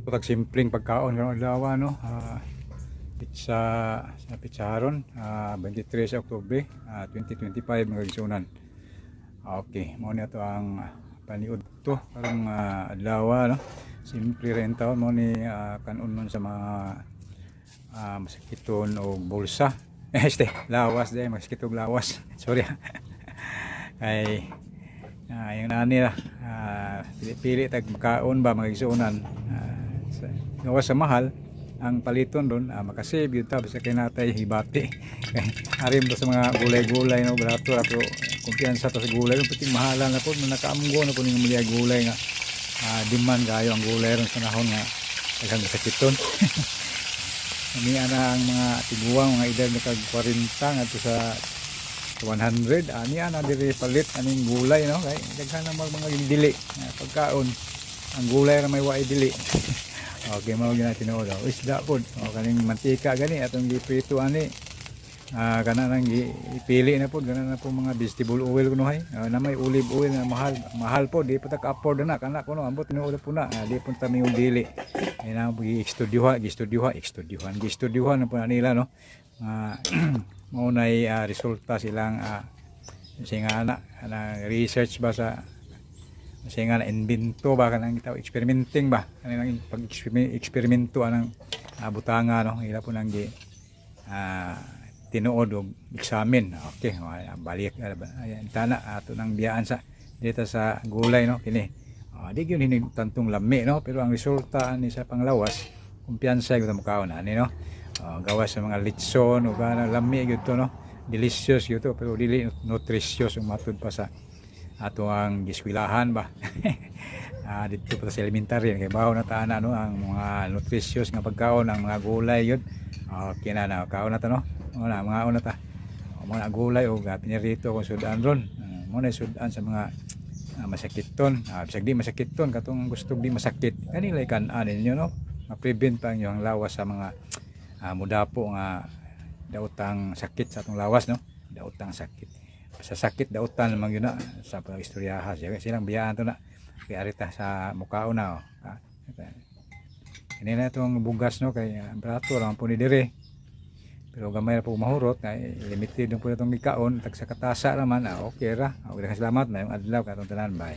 Tag simpleng pagkaon karong adlaw, no. Pizza sa pizzaharon, 23 sa Oktubre, 2025, mga igsuonan. Okay, mao ni ato ang paniud to karong adlaw, no. Simple ra taon mao ni kanon man sa mga masakiton og bulsa. Este, lawas diay, masakit og lawas. Sorry. Kay yung nani ra, pili-pili tag makaon ba, mga igsuonan. Gawas sa mahal ang paliton doon, makasave yun ta basta kay natay hibati. Kay arim ta sa mga gulay-gulay, no, barato ra pero kumpiyansa ta sa gulay pati mahalan na po, nakaamgo na po ning mga gulay nga demand kayo ang gulay ron sa nahon nga daghang masakiton. Ani ana ang mga tiguang mga edad na kag 40 ngadto sa 100, ani ana diri palit aning gulay, no, kay daghan na mga dili pagkaon, ang gulay ra may waay dili. Okay, mao gyud na tinuod, oh. Isda pod o kaning mantika gani atong giprito ani, kana nang ipili na pod, kana na po mga vegetable oil kuno hay, na may olive oil na mahal mahal po, di pa ta ka-afford na kana kuno. Ambot, tinuod po na, di po ta mingong dili ay na gi-estudyuhan gi-estudyuhan estudyuhan gi-estudyuhan na po na nila, no. Mao nay resulta silang singa na na research ba sa singa na invento ba, kanang itaw experimenting ba, kanang pag eksperimento anang butanga, no, ila po nang gi tinuod og examine. Okay, balik ayan tana ato nang biyaan sa dito sa gulay, no. Kini di gyud hini tantong lami, no, pero ang resulta ani sa panglawas, kumpiyansa gyud mo kaon ani, no. Gawas sa mga litson o kana, lami gyud to, no, delicious gyud to, pero dili nutritious ug matud pa sa ato ang giskwelahan ba dito pa sa elementary kay bawo na ta ana, no, ang mga nutritious nga pagkaon, ang mga gulay yun. Okay na na kaon na ta, no, mo na mga una ta mo na gulay o pinirito kung sudan ron, mo na sudan sa mga masakiton, bisag di masakiton, katong gusto di masakit kanila ikan-an ninyo, no, ma-prevent pa ang inyong lawas sa mga mudapo nga daotang sakit sa atong lawas, no. Daotang sakit sa sakit, dautan naman yun na sa pag-istoryaha siya silang biyaan to na kay arita sa mukhaon na, oh. Kini na itong bugas, no, kay barato ra man po ni dire, pero gamay ra po mahurot kay limited po itong gikaon, tag sa katasa naman, okay ra. Okay, salamat, mayong adlaw katong tanan, bye.